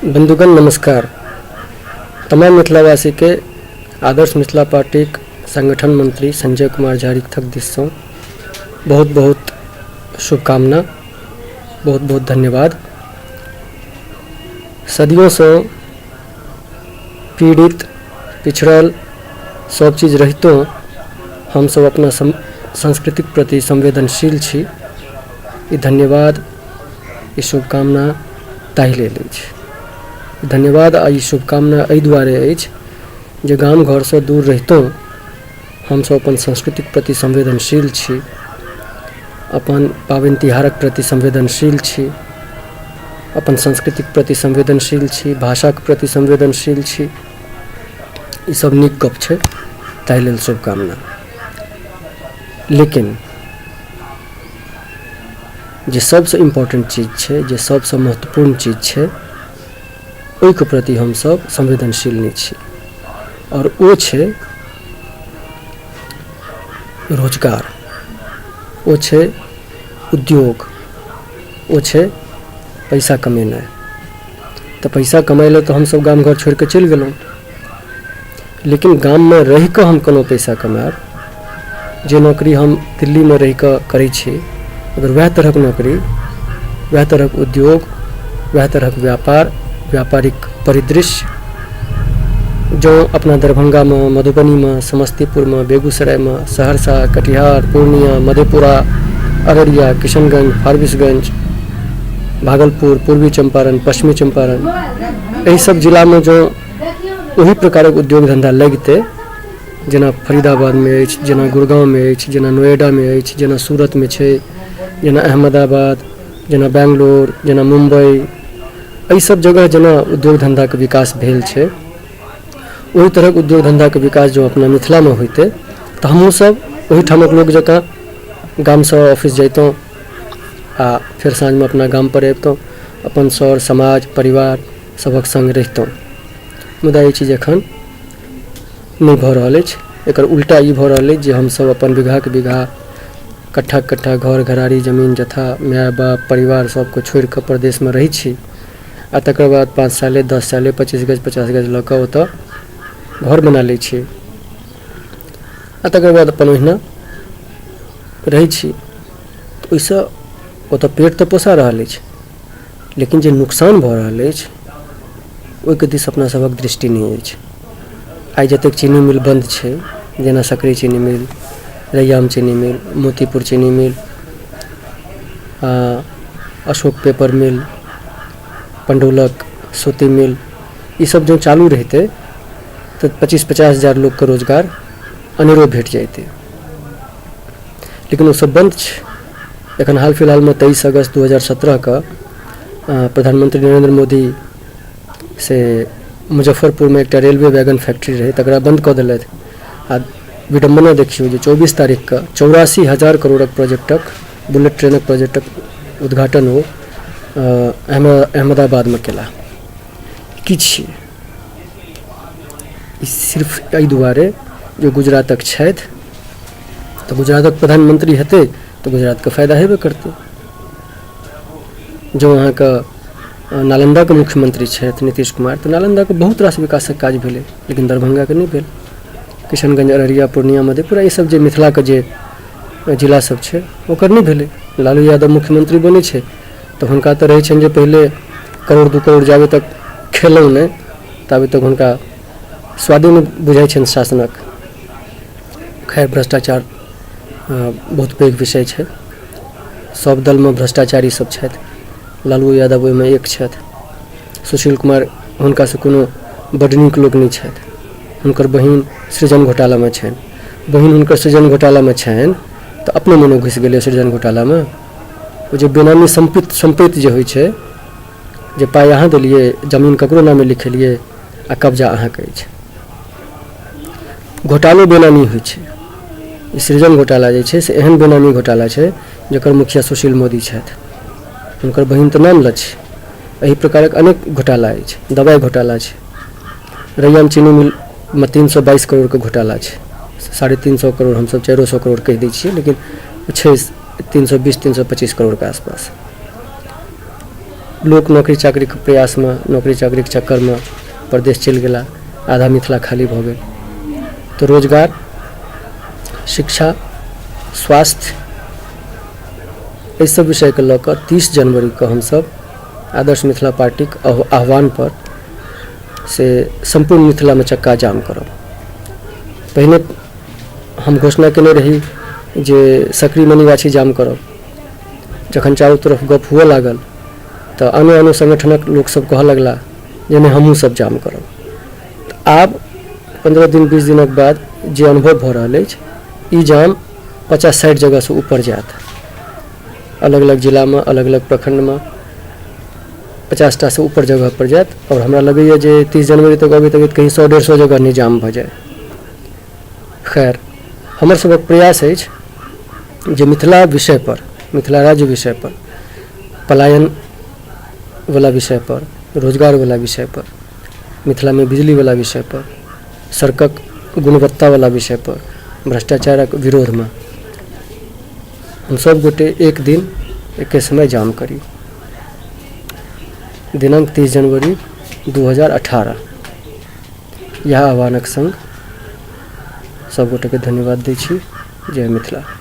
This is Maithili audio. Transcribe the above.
बंधुगण नमस्कार। तमाम मिथिलावासीके आदर्श मिथिला पार्टीक संगठन मंत्री संजय कुमार झा रिक्थक दिससँ बहुत बहुत शुभकामना, बहुत बहुत धन्यवाद। सदियोंसँ पीड़ित पिछड़ल सब चीज रहितो हमसब अपना संस्कृतिक प्रति संवेदनशील छी। ई धन्यवाद, ई शुभकामना ताहि लेल अछि। धन्यवाद आ ई शुभकामना एहि दुआरे अछि जे गाम घरसँ दूर रहितो हमसब अपन संस्कृतिक प्रति संवेदनशील छी, अपन पाबनि तिहारक प्रति संवेदनशील छी, अपन संस्कृतिक प्रति संवेदनशील छी, भाषाके प्रति संवेदनशील छी। ई सब नीक गप छै, ताहि लेल शुभकामना। लेकिन जे सबसँ इम्पोर्टेन्ट चीज छै, जे सबसँ महत्वपूर्ण चीज छै, ओहिके प्रति हमसब संवेदनशील नहि छी आओर ओ छै रोजगार, ओ छै उद्योग, ओ छै पैसा कमेनाइ। तऽ पैसा कमाइ लए तऽ हमसब गाम घर छोड़िकऽ चलि गेलहुँ, लेकिन गाममे रहिकऽ हम कोनो पैसा कमायब, जे नौकरी हम दिल्लीमे रहिकऽ करै छी, अगर वएह तरहक नौकरी, वएह तरहक उद्योग, वएह तरहक व्यापार, व्यापारिक परिदृश्य जँ अपना दरभङ्गामे, मधुबनीमे, समस्तीपुरमे, बेगूसरायमे, सहरसा, कटिहार, पूर्णिया, मधेपुरा, अररिया, किशनगञ्ज, फारबिसगञ्ज, भागलपुर, पूर्वी चम्पारण, पश्चिमी चम्पारण, एहि सब जिलामे जँ ओहि प्रकारक उद्योग धन्धा लगितै जेना फरीदाबादमे अछि, जेना गुड़गाँवमे अछि, जेना नोएडामे अछि, जेना सूरतमे छै, जेना अहमदाबाद, जेना बैंगलोर, जेना मुम्बइ, एहि सब जगह जेना उद्योग धन्धाके विकास भेल छै, ओहि तरहक उद्योग धन्धाके विकास जँ अपना मिथिलामे होइतै तऽ हमहूँसभ ओहिठामक लोक जकाँ गामसँ ऑफिस जैतहुँ आ फेर साँझमे अपना गामपर अबितहुँ, अपन सर समाज परिवार सभक सङ्ग रहितहुँ। मुदा ई चीज एखन नहि भऽ रहल अछि। एकर उल्टा ई भऽ रहल अछि जे हमसभ अपन बीघाके बीघा, कट्ठाके कट्ठा घर घराड़ी जमीन जथा माय बाप परिवार सभके छोड़िकऽ परदेशमे रहै छी आ तकर बाद 5 साले, 10 साले, 25 गज, 50 गज लऽ कऽ ओतऽ घर बना लै छी आ तकर बाद अपन ओहिना रहै छी। तऽ ओहिसँ ओतऽ पेट तऽ पोसा रहल अछि, लेकिन जे नुकसान भऽ रहल अछि ओहिके दिस अपना सभक दृष्टि नहि अछि। आइ जतेक चीनी मिल बन्द छै, जेना सकरी चीनी मिल, रैयाम चीनी मिल, मोतीपुर चीनी मिल, अशोक पेपर मिल, पंडौलक सूती मिल, ई सब जँ चालू रहितै तऽ 25-50 हजार लोकके रोजगार अनेरो भेट जैतै, लेकिन ओ सब बन्द छै। एखन हाल फिलहालमे 23 अगस्त 2017के प्रधानमंत्री नरेन्द्र मोदी से मुजफ्फरपुरमे एकटा रेलवे वैगन फैक्ट्री रहै, तकरा बन्द कऽ देलथि। आ विडम्बना देखियौ जे 24 तारीखके 84,000 करोड़क प्रोजेक्टक, बुलेट ट्रेनक प्रोजेक्टक उद्घाटन ओ अहमदाबादमे केलाह। की छियै ई? सिर्फ एहि दुआरे जे गुजरातक छथि तऽ गुजरातक प्रधानमंत्री हेतै तऽ गुजरातके फायदा हेबे करतै। जँ अहाँके नालन्दाके मुख्यमंत्री छथि नीतीश कुमार तऽ नालन्दाके बहुत रास विकासक काज भेलै, लेकिन दरभंगाके नहि भेल। किशनगंज, अररिया, पूर्णिया, मधेपुरा, ई सब जे मिथिलाके जे जिला सब छै ओकर नहि भेलै। लालू यादव मुख्यमंत्री बनै छै तऽ हुनका तऽ रहै छनि जे पहिले करोड़ 2 करोड़ जाबे तक खेलहुँ नहि ताबे तक हुनका स्वादे नहि बुझाइ छनि शासनक। खैर, भ्रष्टाचार बहुत पैघ विषय छै। सब दलमे भ्रष्टाचारी सब छथि, लालू यादव ओहिमे एक छथि। सुशील कुमार हुनकासँ कोनो बड्ड नीक लोक नहि छथि। हुनकर बहिन सृजन घोटालामे छनि। बहिन हुनकर सृजन घोटालामे छनि तऽ अपनो मने घुसि गेलै सृजन घोटालामे। ओ जे बेनामी सम्पत्ति जे होइ छै, जे पाइ अहाँ देलियै, जमीन ककरो नामे लिखेलियै आ कब्जा अहाँके अछि, घोटालो बेनामी होइ छै। ई सृजन घोटाला जे छै से एहन बेनामी घोटाला छै जकर मुखिया सुशील मोदी छथि, हुनकर बहिन तऽ नाम लऽ छै। एहि प्रकारक अनेक घोटाला अछि। दवाइ घोटाला छै, रैयाम चीनी मिलमे 322 करोड़के घोटाला छै। 350 करोड़, हमसब 400 करोड़ कहि दै छियै, लेकिन छै 320, 325 करोड़के आसपास। लोक नौकरी चाकरीके प्रयासमे नौकरी चाकरीके चक्करमे परदेश चलि गेला, आधा मिथिला खाली भऽ गेल। तऽ रोजगार, शिक्षा, स्वास्थ्य, एहि सब विषयके लऽ कऽ 30 जनवरीके हमसब आदर्श मिथिला पार्टीके आह्वानपर से सम्पूर्ण मिथिलामे चक्का जाम करब। पहिने हम घोषणा केने रही जे सकरी मनीगाछी जाम करब। जखन चारू तरफ गप हुअ लागल तऽ आनो आनो संगठनक लोकसभ कहऽ लगला जे नहि, हमहूँ सब जाम करब। तऽ आब 15 दिन 20 दिनक बाद जे अनुभव भऽ रहल अछि, ई जाम 50-60 जगहसँ ऊपर जायत। अलग अलग जिलामे, अलग अलग प्रखण्डमे 50टासँ ऊपर जगहपर जायत आओर हमरा लगैए जे 30 जनवरी तक अबैत अबैत कहीँ 100-150 जगह नहि जाम भऽ जाय। खैर, हमर सभक प्रयास अछि जे मिथिला विषयपर, मिथिला राज्य विषयपर, पलायनवला विषयपर, रोजगारवला विषयपर, मिथिलामे बिजलीवला विषयपर, सड़कक गुणवत्तावला विषयपर, भ्रष्टाचारक विरोधमे हम सभ गोटे एक दिन एके समय जाम करी। दिनाङ्क 30 जनवरी 2018। इएह आह्वानक सङ्ग सभ गोटेके धन्यवाद दै छी। जय मिथिला।